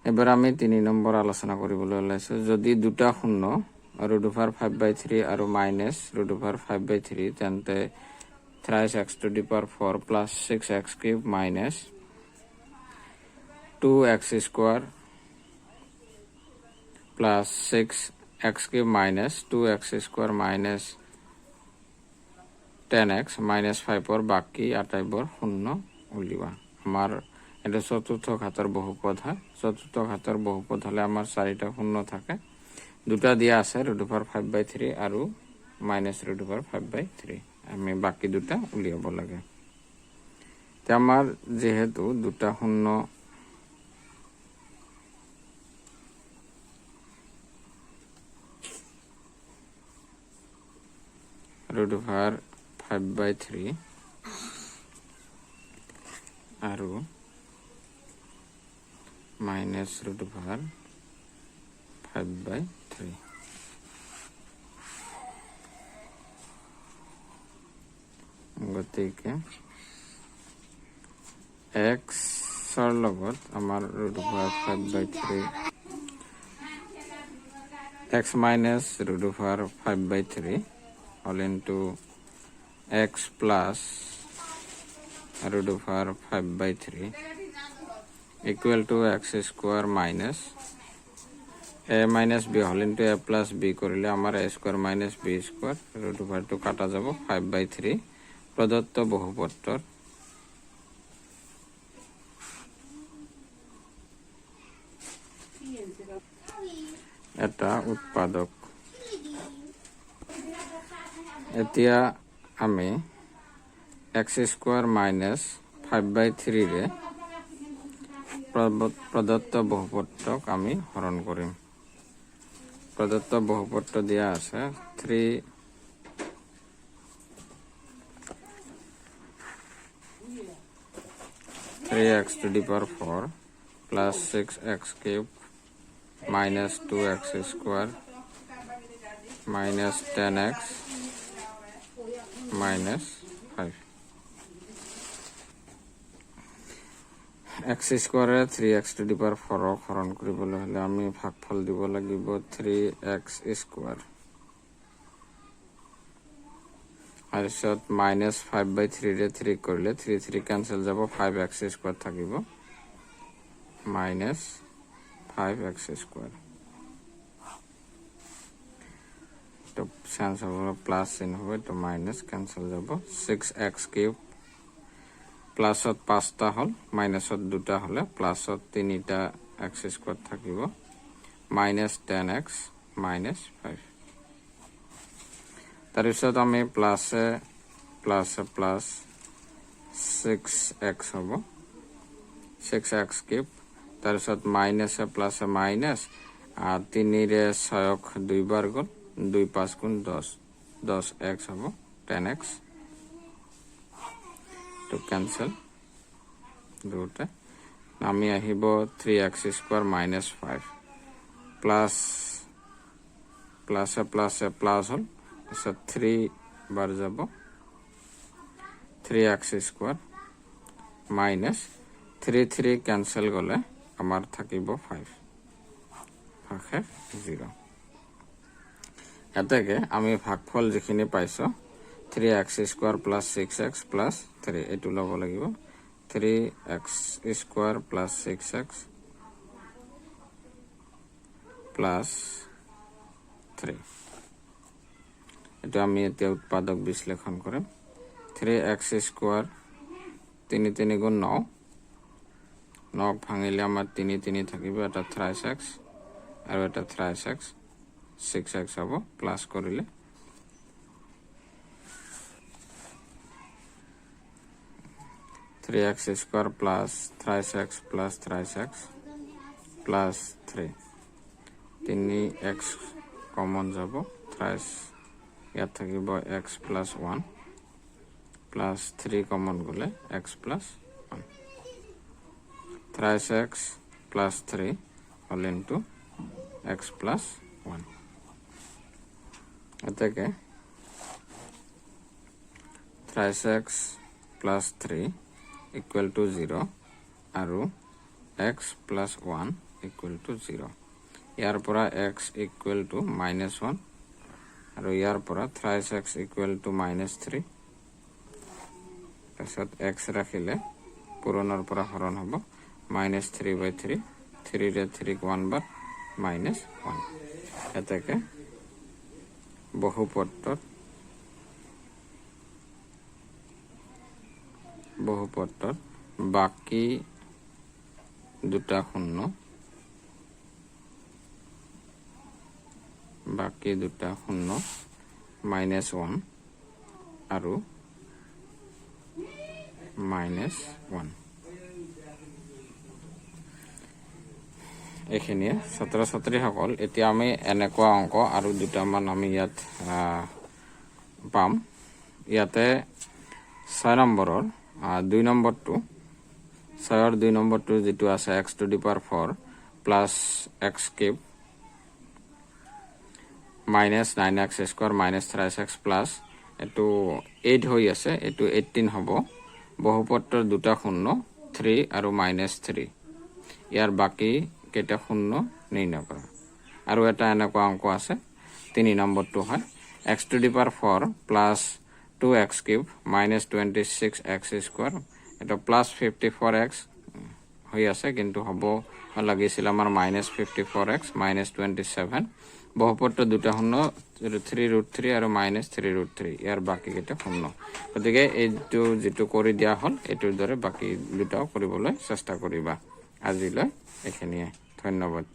এবাৰ আমি 3 নম্বৰ আলোচনা কৰিবলৈ ওলাইছোঁ। যদি দুটা শূন্য root over five by three আৰু minus root over five by three, তেন্তে thrice x to the power four plus six x cube minus two x square plus six x cube minus two x square minus 10 x minus ফাইভৰ বাকী আটাইবোৰ শূন্য উলিওৱা। আমাৰ এইটো চতুৰ্থ ঘাতৰ বহুপদ হয়। চতুৰ্থ ঘাতৰ বহুপদ হ'লে আমাৰ চাৰিটা শূন্য থাকে। দুটা দিয়া আছে, root over five by three আৰু minus root over five by three। আমি বাকী দুটা উলিয়াব লাগে। এতিয়া আমাৰ যিহেতু দুটা শূন্য root over five by three আৰু minus root over five by three, গতিকে এক্সৰ লগত আমাৰ root over five by three, x minus root over five by three all into x plus root over five by three equal to x square minus a minus b whole into a plus b কৰিলে আমাৰ a square minus b square। Root অভাৰটো কাটা যাব, five বাই three. প্ৰদত্ত বহুপদটোৰ এটা উৎপাদক। এতিয়া আমি x square minus five by থ্ৰীৰে প্ৰদত্ত বহুপদটোক আমি হৰণ কৰিম। প্ৰদত্ত বহুপদটো দিয়া আছে three x to the power four plus six x cube minus two x square minus 10 x minus five। X স্কোৱাৰে three x to the power ফ'ৰক হৰণ কৰিবলৈ হ'লে আমি ভাগফল দিব লাগিব থ্ৰী এক্স স্কোৱাৰ। তাৰপিছত মাইনাছ ফাইভ বাই থ্ৰীৰে থ্ৰী কৰিলে থ্ৰী থ্ৰী কেঞ্চেল যাব, ফাইভ এক্স স্কোৱাৰ থাকিব, মাইনাছ ফাইভ এক্স স্কোৱাৰ। তো চেঞ্জ হ'ব, প্লাছ চিন হ'ব, এইটো মাইনাছ কেঞ্চেল যাব। ছিক্স এক্স কিউব, প্লাছত পাঁচটা হ'ল, মাইনাছত দুটা হ'লে প্লাছত তিনিটা এক্স স্কোৱাৰ থাকিব, minus 10 x minus five। তাৰপিছত আমি প্লাছে প্লাছে প্লাছ ছিক্স এক্স হ'ব, ছিক্স এক্স কিউব। তাৰপিছত মাইনাছে প্লাছে মাইনাছ, তিনিৰে ছয়ক দুইবাৰ গ'ল, দুই পাঁচ গুণ দহ, দহ এক্স হ'ব, টেন এক্স। তো কেঞ্চেল দুয়োটা। আমি আহিব three x square minus five, plus প্লাছে প্লাছে প্লাছ হ'ল, তাৰপিছত থ্ৰী বাৰ যাব, three x square minus three three cancel গ'লে আমাৰ থাকিব ফাইভ, ভাগশেষ জিৰ'। এতেকে আমি ভাগফল যিখিনি পাইছোঁ, three x square plus six x plus three, এইটো ল'ব লাগিব। Three x square plus six x plus three, এইটো আমি এতিয়া উৎপাদক বিশ্লেষণ কৰিম। থ্ৰী এক্স স্কোৱাৰ, তিনি তিনি গুণ ন, নক ভাঙিলে আমাৰ তিনি তিনি থাকিব, এটা থ্ৰাইছ এক্স আৰু এটা থ্ৰাইছ এক্স, ছিক্স এক্স হ'ব প্লাছ কৰিলে। Three x square plus thrice x plus thrice x plus three, তিনি এক্স কমন যাব, থ্ৰাইছ ইয়াত থাকিব x plus one plus three common গ'লে x plus one, thrice x plus three whole into x plus one। এতেকে thrice x plus three equal to zero আৰু x plus one equal to zero. ইয়াৰ পৰা x equal to minus one আৰু ইয়াৰ পৰা thrice x equal to minus three. তাৰপিছত x ৰাখিলে পূৰণৰ পৰা হৰণ হ'ব, মাইনাছ থ্ৰী বাই থ্ৰী, থ্ৰীৰে থ্ৰীক ওৱান বাৰ, মাইনাছ ওৱান। এতেকে বহুপদটোত বাকী দুটা শূন্য, বাকী দুটা শূন্য মাইনাছ ওৱান আৰু মাইনাছ ওৱান। এইখিনিয়ে ছাত্ৰ ছাত্ৰীসকল। এতিয়া আমি এনেকুৱা অংক আৰু দুটামান আমি ইয়াত পাম। ইয়াতে 6 নম্বৰৰ 2 নম্বৰটো, 6ৰ 2 নম্বৰটো যিটো আছে, x to the power four plus x cube minus nine x square minus thrice x plus, এইটো এইট হৈ আছে, এইটো 18 হ'ব। বহুপদটোৰ দুটা শূন্য থ্ৰী আৰু মাইনাছ থ্ৰী। ইয়াৰ বাকী কেইটা শূন্য নিৰ্ণয় কৰা। আৰু এটা এনেকুৱা অংক আছে, 3 নম্বৰটো হয় x to the power four plus two x cube minus 26 x square, এইটো প্লাছ 54 এক্স হৈ আছে, কিন্তু হ'ব লাগিছিল আমাৰ minus 54 x minus 27। বহুপদটো দুটা শূন্য থ্ৰী ৰুট থ্ৰী আৰু মাইনাছ থ্ৰী ৰুট থ্ৰী। ইয়াৰ বাকীকেইটা শূন্য। গতিকে এইটো যিটো কৰি দিয়া হ'ল, এইটোৰ দৰে বাকী দুটাও কৰিবলৈ চেষ্টা কৰিবা। আজিলৈ এইখিনিয়ে, ধন্যবাদ।